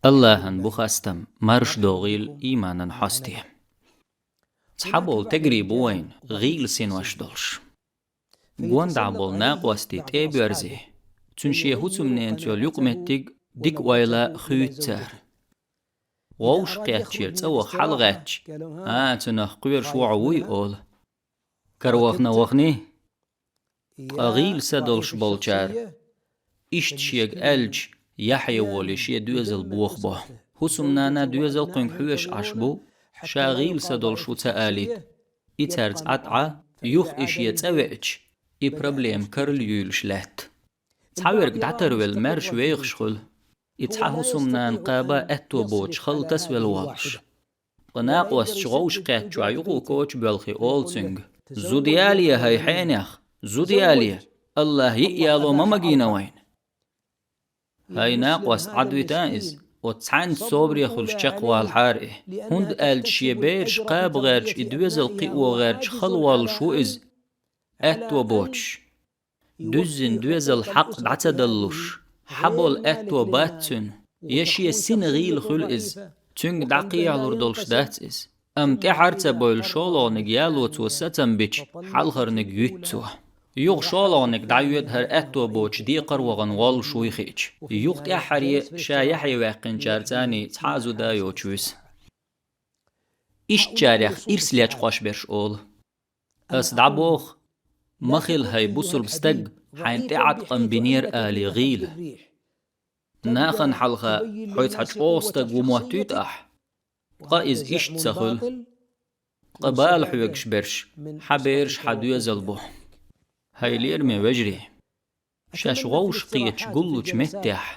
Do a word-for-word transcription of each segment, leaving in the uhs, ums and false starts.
Аллахьан бу хастам, марш догӀийла ийманан хьосте. Цхьаболу тегри бу вайн, гӀийла синош долуш. Гондахь болу накъостий тӀе а боьрзий, цуьнан шен хӀусамненца йолу юкъаметтиг дика ойла а хуьйцу цара. Вовшахкхеттачеран цӀа ваха хьалагӀаьттича, а, цунах кхоьруш вогӀу вуй олу. Каравахана ваханий? Ткъа гӀийла са долуш болчара, иштта шега аьлча, Яхьъя волий шен доьзал бохабо. ХӀусамнана доьзал кхуьнга хьоьжуш Ӏаш бу, ша гӀийла са долуш ву ца алийта. И цаьрца Ӏа тӀе, юха и шен цӀа веача, и проблема карла юьйлуш лаьтта. Цхьаверг дӀатарвелла маьрша вехаш хуьлу. И цхьа хӀусамнана кхаба аьтто боцуш хала тасавелла воллуш. Ткъа накъосташа вовшахкхеттачохь юкъа коча боьлхий олу цуьнга: «Зуда ялае хьайн хьенех, зуда ялае, Аллахь йиъ яло ма магийна вайна». ХӀай накъост, Ӏадвитан иза, оцу цхьаьнца собаре хуьлуш чекхвалахьара и, хӀунда аьлча шен бераш кхаба гӀерташ, и доьзал кхио гӀерташ хала воллуш ву иза, аьтто боцуш. Дуьззина доьзал хьакъ дӀа ца даллуш, хьан болу аьтто бац цуьнан, я шен сина гӀийла хуьлу иза, цуьнга дӀакхехьалур долуш дац иза. Амма тӀаьхьара ца бевлла шолгӀаниг яло цо сацам бича, хьалхарниг юьту цо. Юха шолгӀаниг дӀайоьду хӀара аьтто боцуш декхар вахана воллуш вуй хиъча. Юха тӀаьххьаре ша Яхьъя ваьккхинчаьрца цхьа а зуда йоцуш вуьсу. Ишттачарех ирс лечкъош берш олу: «Ас дӀабоху, ма хила хӀай бусулба стаг хьайна тӀеӀаткъам бинера алий гӀийла. Нахана хьалха хьо цхьа чӀогӀа стаг ву моттуьйту ахь, ткъа иза иштта ца хуьлу. Ткъа бала хьоьгуш берш хьан бераш, хьан доьзал бу». ХӀай лераме вежарий! Шаьш вовшахкхеташ гуллучу меттехь,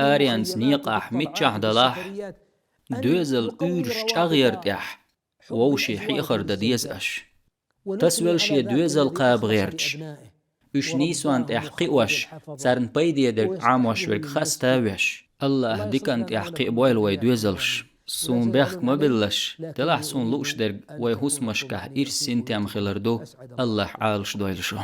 аренца, некъахь, миччахь далахь, доьзал уьйраш чӀагӀъяр тӀехь вовшийн хьехар дан деза аша. Тасавелла шен доьзал кхаба гӀерташ, уьш нийсонна тӀехь кхиош, царна пайде дерг Ӏамош верг хаста а веш, Аллахь диканна тӀехь кхиабойла вай доьзалш. Суна бехк ма биллалаш, делахь суна лууш дерг вай хӀусамашкахь ирс синтем хилар ду, Аллахь Ӏалашдойла шу.